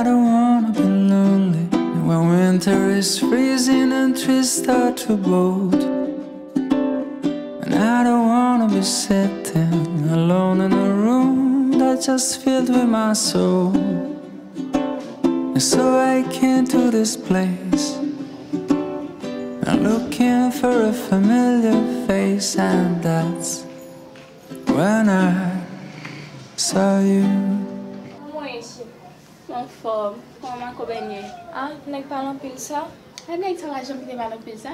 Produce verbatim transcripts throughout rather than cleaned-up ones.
I don't wanna be lonely when winter is freezing and trees start to bolt. And I don't wanna be sitting alone in a room that's just filled with my soul. And so I came to this place, I'm looking for a familiar face, and that's when I saw you. Mwen, cheri. Anfòm. Kòman Makobenn ye? Ah, nèg pale anpil sa? A nèg sa pa janm kite pale anpil sa.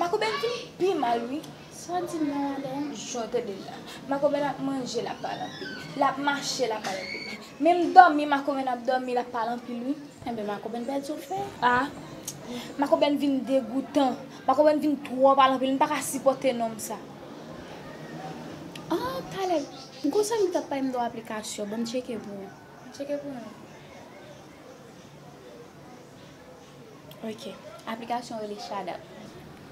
Makobenn vin pi mal, wi. Sa w di m nan, madanm? Jan w tande l la. Makobenn ap manje, l ap pale anpil. L ap mache, l ap pale anpil. Menm dòmi, Makobenn ap dòmi, l ap pale anpil, wi. Enben, Makobenn pèdi yon fè. Ah. Makobenn vin degoutan. Makobenn vin twò pale anpil. M pa ka sipòte nonm sa. Ah, talè. M gon zanmi k t ap pale m de yon aplikasyon. Ban m tcheke pou ou. Tcheke pou mwen. Ok. Aplikasyon rele Shadap.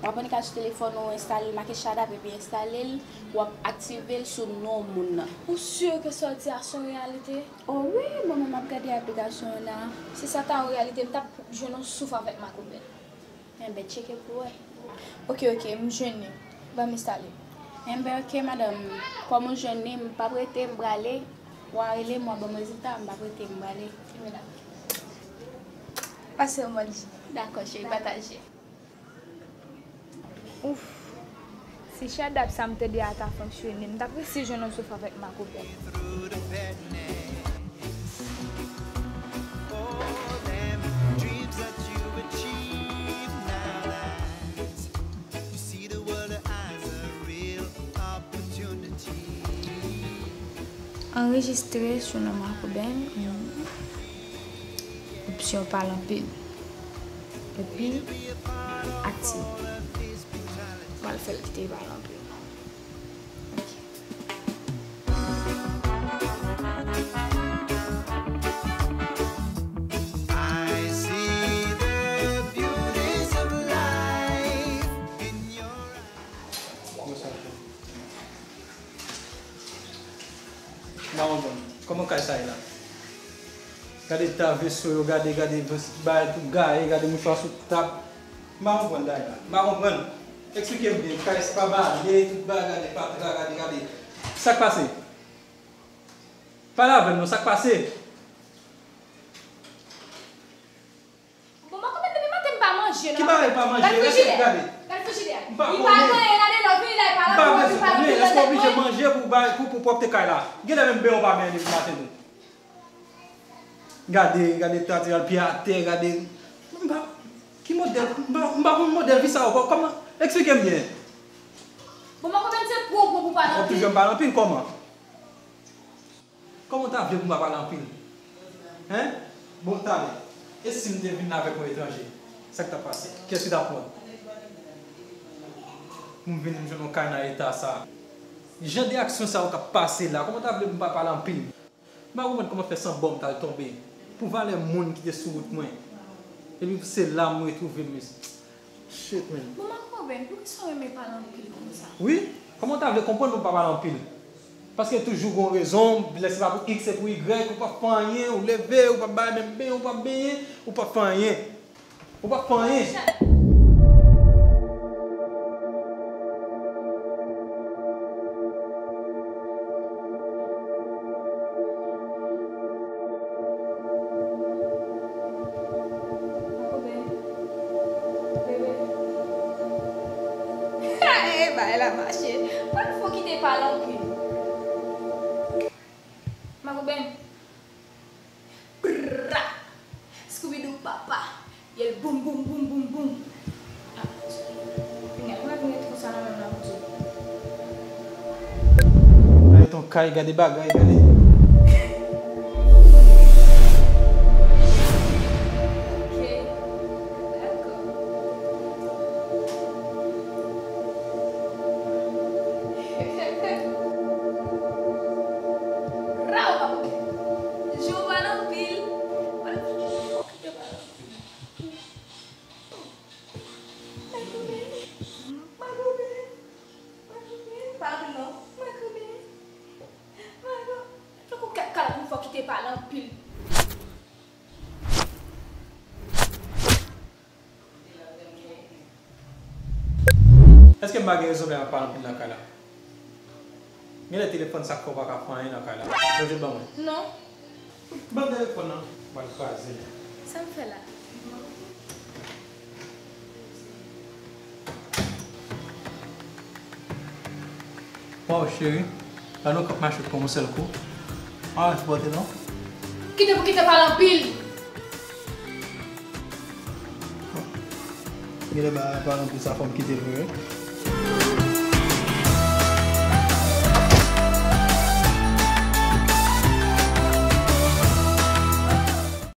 W ap annik al sou telefòn ou, enstale l, make Shadap epi enstale l, w ap aktive l sou non moun nan. Ou si ke sa w di a se yon reyalite? O wi, mwen menm m ap gade aplikasyon an la. Si sa ta yon reyalite, m t ap jwenn yon souf avèk Makobenn. Enben, tcheke pou w wè. Ok, ok, m jwenn li. Ban m enstale. Enben, ok, madanm. Kòm ou jwenn li, m p ap rete, m prale. W a rele m, w a ban m rezilta, m p ap rete, m prale. Enben, dakò. Pase yon bòn jounen. Dakò, cheri, pataje. Ouf. Si Shadap sa m tande a ta fonksyone, m t ap resi jwenn yon souf avèk Makobenn. Anrejistre sou non Makobenn, opsyon pale anpil. Epi, aktive. Pral fè l kite pale anpil. Ok. M pa konprann. Kòman kay sa ye la? Gade ta veso yo, gade, gade bagay tout gaye, gade mouchwa sou tab. M pa konprann bagay la. M pa konprann. Eksplike m byen. Kay se pa bale, tout bagay, gade fatra, gade, gade. Sa k pase? Pale avè m non, sa k pase? Bon, Makobenn, depi maten m pa manje non. Ki bagay pa manje? Gad frijidè. Gade. Gad frijidè. M pa konnen. Li pa gen anyen ladan l, li vini la, li pa nan kò, li pa nan kò. Èske w oblije manje pou bay, pou, pou pwòpte kay la? Genlè menm benyen w pa benyen depi maten tou. Gade, gade ta tire l pye atè, gade. M pa, ki modèl, m pa, m pa konn modèl vi sa yo, kòman, eksplike m byen. Bon, Makobenn, se pou, pou, pou pale anpil. Ou toujou pale anpil, kòman? Kòman w ta vle pou m pa pale anpil? Hein? Bon, talè. E si m te vin la avèk yon etranje? Sa k t ap pase? Kiyès ki t ap pran? Pou m vin, m jwenn yon kay nan eta sa. Jan de aksyon sa yo k ap pase la, kòman w ta vle pou m pa pale anpil? M pa konprann kòman fè sanbò m t al tonbe pou valè moun ki te sou wout mwen. Epi se la m retwouve m. Shit, man. Bon, Makobenn, poukisa w renmen pale anpil konsa? Wi, kòman w ta vle konprann pou m pa pale anpil? Paske toujou gon rezon, lè se pa pou X, se pou Y, ou p ap fè anyen, ou leve, ou p ap bay menm benyen, ou p ap benyen, ou p ap fè anyen. Ou p ap fè anyen. Makobenn. Bebe. Hey, bagay la mache. Pa t fò kite pale anpil. Makobenn. Brrra! Scooby-Doo papa! Yè l boum, boum, boum, boum, boum! Ah, kounye a, mwen vin ret konsa nan menm nan pou di w. Gade ton kay, gade bagay, gade. Ok. Dakò. Raw, papa. Jou pa nan pil. Makoben. Makoben. Makoben. Makoben. Makoben. Tankou kèk kalòt, yon fò kite pale anpil. Èske m pa gen rezon lè m ap pale anpil nan kay la? Genlè telefòn sa k fè w pa ka fè anyen nan kay la. Sonje ban mwen. Non. Ban m telefòn nan. M pral kraze l. Sa m fè la? Waw, cheri. Gade yon kòk mache k pran yon sèl kou. M pa ka sipòte non. Kite pou kite pale anpil. Genlè ba pale anpil sa fò m kite l vre.